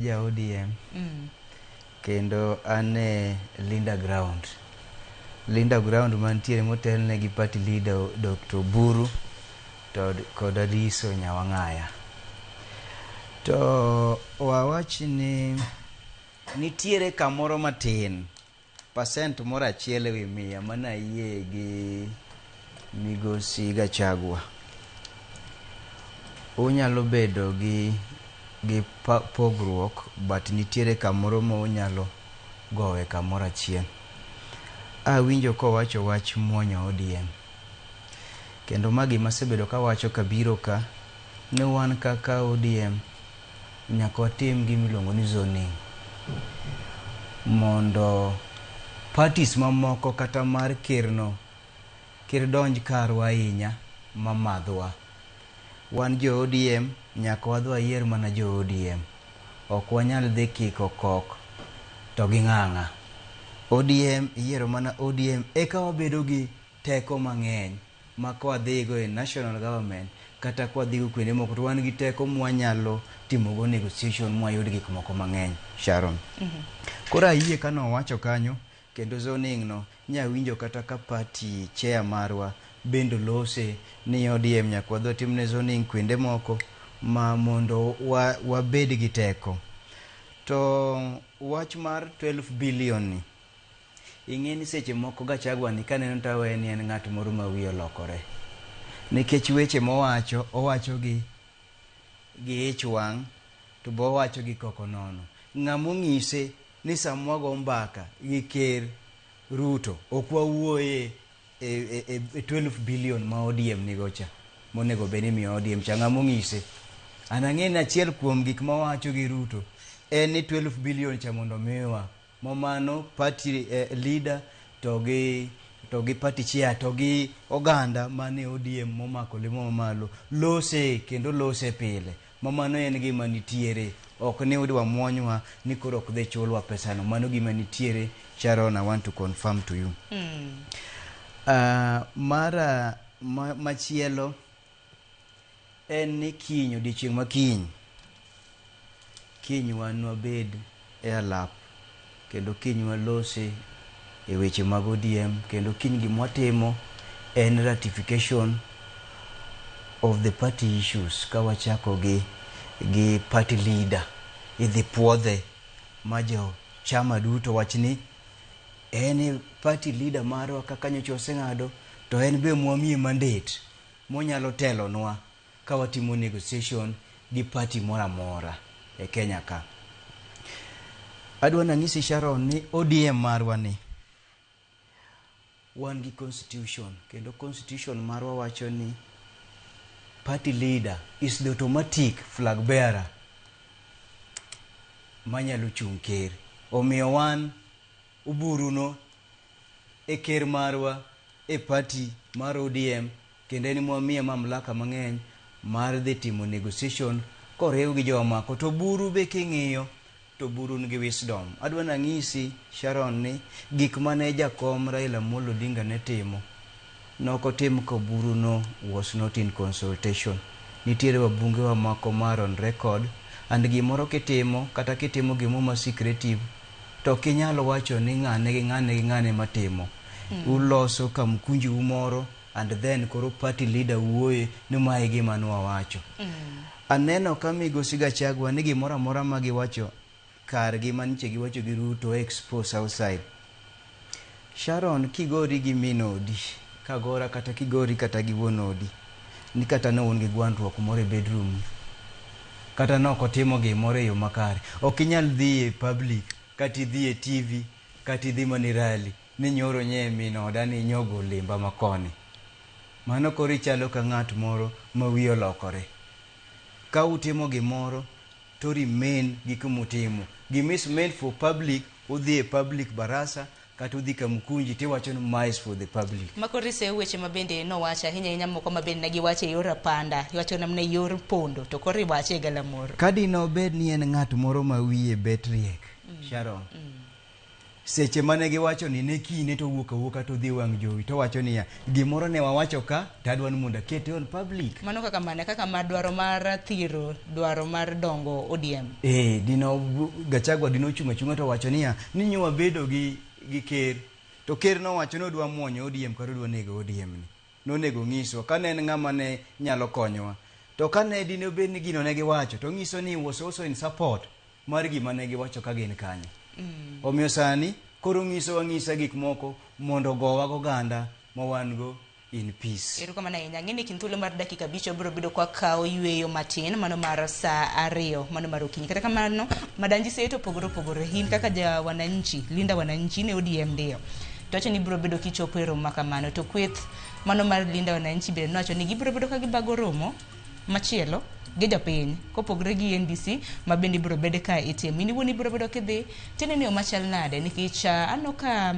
Ja ODM kendo an e Linda Ground. Linda Ground mantiere motelne gi party leader Dr. Oburu to kod Adiso Nyawang'aya. To wawach ni nitiere kamoro matin percent moro achiel ewi mia mana ayie gi migosi Gachagua. Unyalo bedo gi pogruok, but nitiere kamoro ma unyalo gowe kamoro achiel. Awinjo kowacho wach muonyo ODM. Kendo ma gima asebedo kawacho kabiro ka ni wan kaka ODM nyaka watim gima iluongo ni zoning mondo parties mamoko kata mar ker no kik donj karwa ahinya mamadhwa. Wan jo ODM nyaka wadhi wayier mana jo ODM. Ok wanyal dhi kiko kok to gi ng'ang'a. ODM iyiero mana ODM eka wabedo gi teko mang'eny ma kwadhigo e national government kata kwadhigo kuonde moko to wan gi teko mwanyalo timogo negotiation mwayud gik moko mang'eny, Sharon. Koro ayie kanowacho kanyo kendo zoning no nyawinjo kata ka party chair marwa bende lose ni ODM nyaka wadhi watimne zoning kuonde moko ma mondo wabed gi teko. To wach mar 12 billion ni, ing'e ni seche moko Gachagua ni kaneno to aweye ni en ng'at moro ma wiye olokore. Nikech weche mowacho, owacho gi ich wang' to be owacho gi koko nono. Ng'ama ong'ise ni sama wago mbaka gi ker Ruto ok wawuoye e 12 billion ma ODM nigo cha monego bed ni imiyo ODM cha. Ng'ama ong'ise? An ang'e ni achiel kuom gik mawacho gi Ruto en ni 12 billion cha mondo miwa ma mano party leader to gi party chair to gi oganda mane ODM momako lemo mamalo lose kendo lose pile ma mano en gima nitiere. Ok ni idwa muonywa ni koro ok dhi chulwa pesano. Mano gima nitiere, Sharon. I want to confirm to you. Mar machielo en ni kiny, odiochieng' ma kiny, kiny wan wabed e alap kendo kiny walose e weche mag ODM kendo kiny gima watimo en ratification of the party issues ka wachako gi party leader. Idhi puodhe ma jo chama duto wach ni en e party leader marwa kaka nyocha oseng'ado to en be mwamiye mandate monyalo telonwa ka watimo negotiation gi party moro amora e Kenya ka. Adwa nang'isi, Sharon, ni ODM marwa ni wan gi constitution kendo constitution marwa wacho ni party leader is the automatic flag bearer manyalo chung' ker. Omiyo wan Oburu no e ker marwa e party mar ODM kendo en mwamiye mamlaka mang'eny mar dhi timo negotiation koriw gi jomamako. To Oburu be king'iyo to Oburu nigi wisdom. Adwa nang'isi, Sharon, ni gik mane jakom Raila Amolo Odinga ne timo nokotim ka Oburu no was not in consultation. Nitiere wabunge wa moko mar on record and gimoro kitimo kata kitimo gimoro ma secretive to ok inyal wacho ni ng'ane gi ng'ane gi ng'ane matimo. Uloso kamkunji u moro and then koro party leader wuoye ni mae e gima nwawacho. Aneno ka migosi Gachagua ni gimoro amora ma giwacho kargi manyiche giwacho gi Ruto expose outside. Sharon, kigori gi min odi kagora kata kigori kata gi wuon odi ni kata ne un gi gwandruok moro e bedroom kata nok otimo gimoro e yo makare, ok inyal dhi e public kata idhi e TV kata idhi mana e rally ni nyoro nye min oda ni nyogo limba makoni. Mano koro ichalo ka ng'at moro ma wiye olokore. Ka utimo gimoro to remain gi kumutimo. Gima is meant for public, udhi e public barasa kata udhi kamkunji tiwacho ni ma is for the public. Makoro iseyo weche ma bende nowacho ahinya ahinya moko ma bende ne giwacho e yor apanda, iwacho namna e yor pondo to koro iwache e galamoro. Ka dine obed ni en ng'at moro ma wiye bet riek, Sharon, Seche mane giwacho ni ne kine to owuok awuoka to odhi wang' jowi to wacho niya, gimoro ne wawacho ka to adwa ni mondo akete on public. Mano kaka mane kaka mar dwaro mar thiro dwaro mar dongo ODM. Eh, dino Gachagua dino ochung' achung'a to wacho niya, ni nyo wabedo gi ker. To ker nowacho ni odwa muonyo ODM kata odwa nego ODM ni. Nonego ng'iswa ka ne en ng'ama ne nyalo konyowa. To ka ne dine obed ni gino ne giwacho to ng'iso ni was also in support mar gima ne giwacho ka gin kanyo. Omiyo sani koro ng'iso ang'isa gik moko mondo ogowa goganda ma wan go in peace. Erokamano ahinya. Ng'eni kind thuolo mar dakika 5 wabiro bedo kwa kawo yueyo matin mano mar saa 2 mano mar okinyi. Kata kamano madanji seto opogore opogore. In kaka ja wananchi, Linda wananchi ne ODM ndiyo. To wacho ni ibiro bedo kichopo e romo makamano. To kweth mano mar Linda wananchi bende nowacho ni gibiro bedo ka gibago romo machielo gi jopiny kopogore gi NDC ma bende ibiro bed ka itimo. In iwuon ibiro bedo kidhi tineno yo machal nade nikech aneno ka